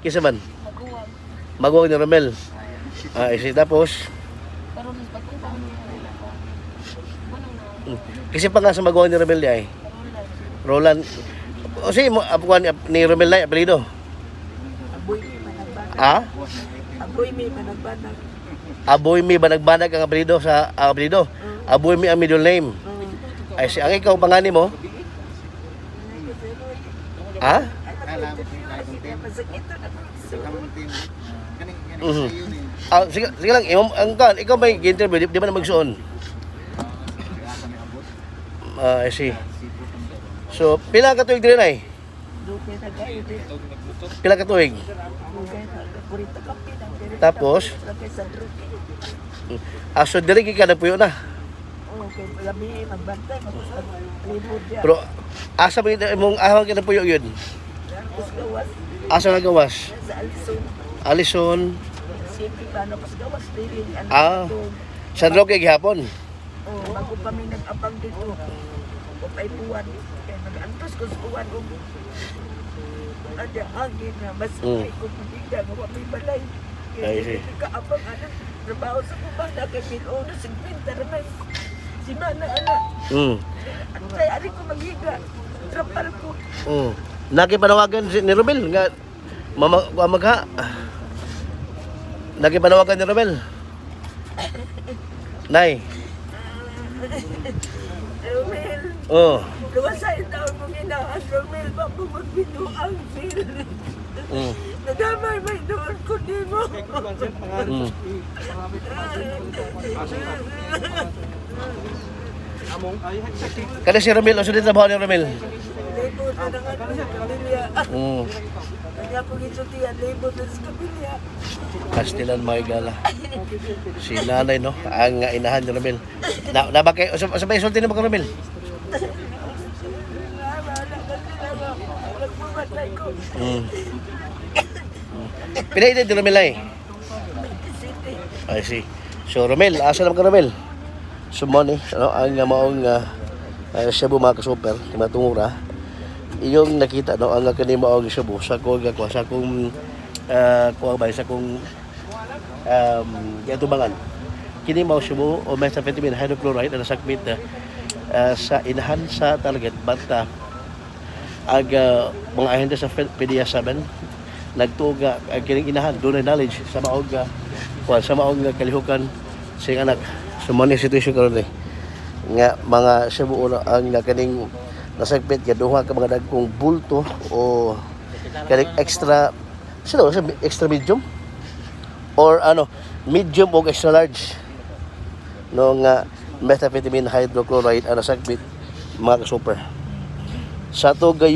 Kinsa man? Maguwang. Maguwang ni Romel. Ah, isi tapos Karon is pag kasi pa nga sa maguwang ni Romel di ay Roland. O si mo apuan ni Romel na apelyido. Aboy mi managbanag. Ah? Aboy mi managbanag. Aboy mi banagbanag ang apelyido sa ang apelyido. Aboy mi ang middle name. Ay si ang ikaw pangani mo? Ha? Masakit na ako. Ah, sige, sige lang, imong ang kan, ikaw may interview, di ba na magsuon? Ah, I see. So, pila ka tuig diri nay? Dugay na kayo dito. Pila ka tuig? Dugay na. 40 ka pina. Tapos? Laki sa drugi. Ah, so diri ka nagpuyo na. Okay, labi magbantay magusab libod ya. Pero asa ba yun, imong ahang ka nagpuyo yun? Kus gawas Asa nga gawas? sa Alison. Alison, Siyempre paano kus gawas dili ano Ah. to. San Roque gihapon. Oh, bago pa mi nag-abang dito. O pay buwan kay nag-antos kus uwan og ada hangin na mas ay ko pagida nga wa may balay. Ay, see. Kay kaabang ano trabaho sa kubana kay mil-uno 50 ra man. Si mana ana. Antay ari ko maghiga. Trapal ko. Nakipanawagan si ni Romel nga mama wa magha. Nakipanawagan ni Romel. Nay. Romel, Oh. luwasay taon mong inahan, Romel, bako magbinuang feel. Nadamay may doon ko nimo. Kada si Romel, o din trabaho ni Romel. Libot na nga ano sa kabilya. Kanya pong isultihan, libot na sa kabilya. Kastilan mga igala. Si nanay no, ang inahan ni Romel. Na, na ba kay sa may sulti ni ba kay Romel? Wala ka sila ba? Nagpumatay ko. Pila edad ni Romel ay? City. I see. So Romel, asa naman ka Romel? So mo ni, ano, ang maong shabu mga kasuper, mga tungura. Iyong nakita no ang kani maong shabu sa kong kuha sa kong kuha ba sa kong giatubangan. Kini mao shabu o methamphetamine hydrochloride na nasakmit sa inahan sa target banta ag mga ahente sa PDEA 7 nagtuga ang kining inahan dunay knowledge sa maog kuan sa maog nga kalihukan sa iyang anak. So mo ni situation karon eh nga mga shabu una ang nga kaning nasagpit nga duha ka mga dagkong bulto o kaning extra sino sa extra medium or ano medium o extra large no nga methamphetamine hydrochloride ang nasakbit mga ka-super sa to ga.